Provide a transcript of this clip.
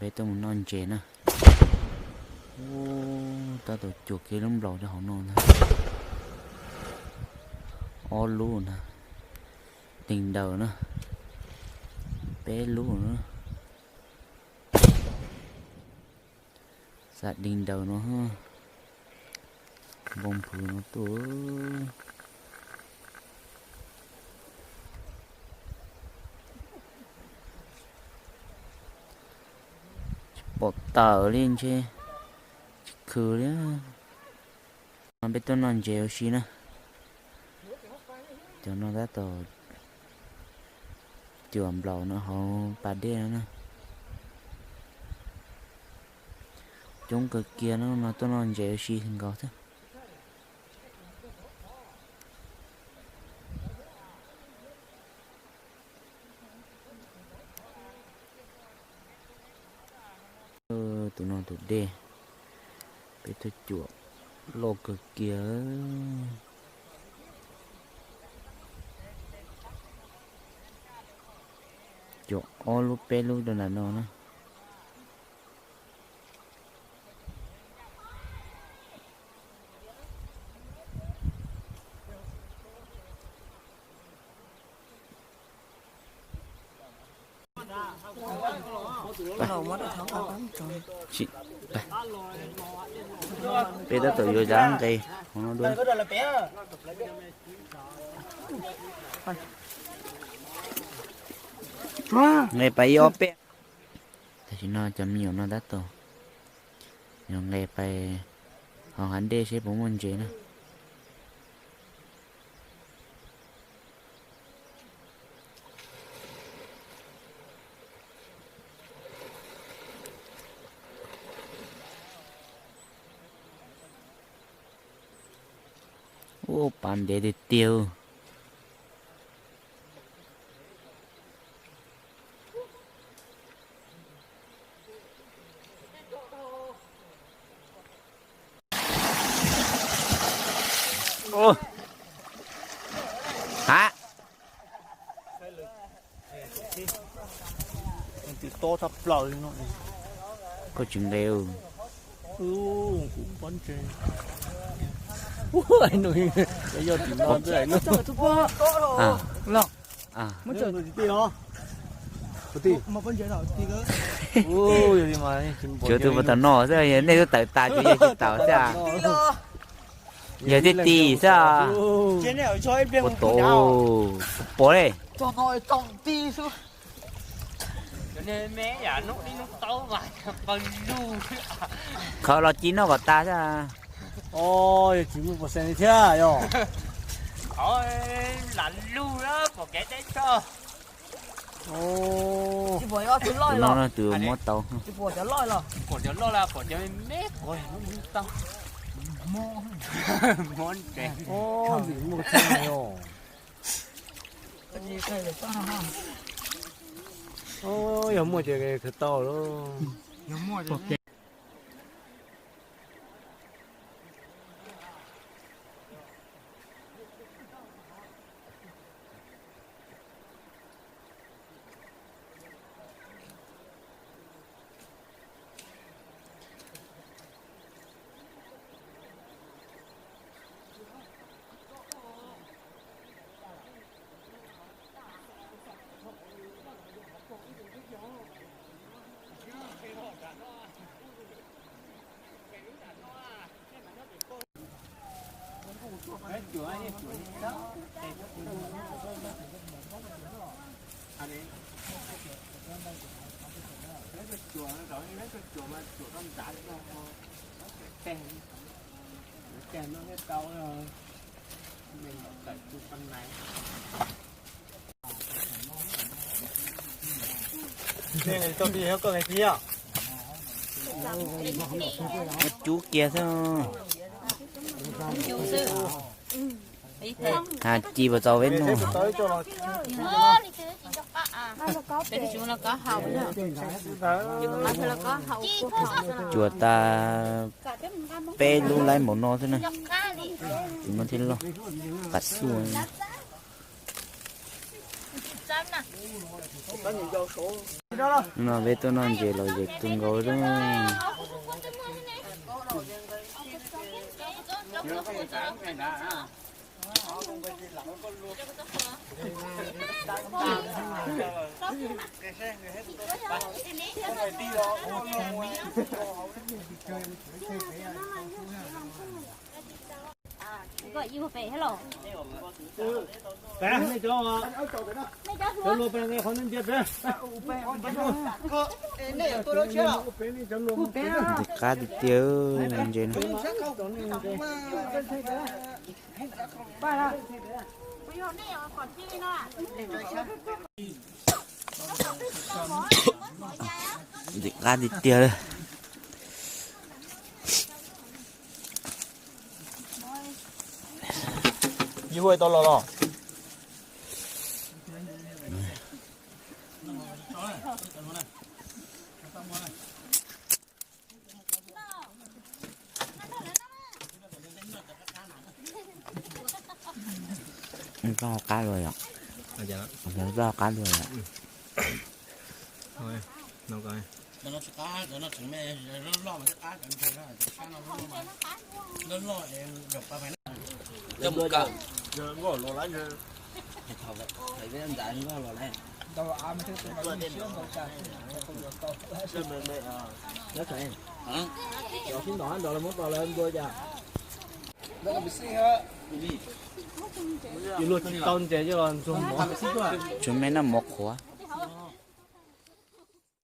Peb tuaj mus noj ntses na. Ub, tab tom cuam kiag lub nplaum rau hauv no ntag. Ob lub na, deeg daws na, peb lub na. Xav deeg daws no, npoo phwv no tuaj. Tsis pom tawm li ntshe, tsis khw li. No peb tuaj noj ntses ua si na. Cov no tab tom cuam nplaum no hauv pas dej no na. Coob kawg kiag no, no tuaj noj ntses ua si nkaus xwb. Tus no tus dej, peb tuaj cuam loj kawg kiag. Cuam ob lub peb lub rau nram no na. Peb tab tom yuav zaj nqe hauv no dua. Nqe pais ib ob peb. Tam sim no cov me nyuam no tab tom yuav nqe pais hauv hav dej seb puas muaj ntses na. Ua pas ntev tiag tiag. Ha, tus tob tshaj plaws li no. Koj tsis nqe. Kuv pob ntseg. Yog tim no xwb. Tsuav tus puas tau noj xwb, nej twb tawm tas, tsuav yog tsis tawm xwb. Yog tib ti xwb. Ua tau pom li. Khaws los ci noj kom tas xwb. Yog tsis muaj pos xees li thiab yog. Tus no no tus muab tau. Muab ntses. Yog muaj ces khaws tau lauj. Cub kiag xwb. Ha, ci puas txaus peb noj? Cuam tas peb lub laib npaum no xwb na. Tus no thiaj loj, pas xuj. No peb tuaj noj ntses los zem tu nkaus lawm. Ntxim qab tiag tiag ntses no. Ntxim qab tiag tiag li. Yus hu tau los los. Toj qab luaj yom. Toj qab luaj yom. Sib ntaus nrog lawv muab tos lawv ntua cas. Yus luag tsis tau ntses coj los ntxuag mov. Tsuag me noj mov qhuav.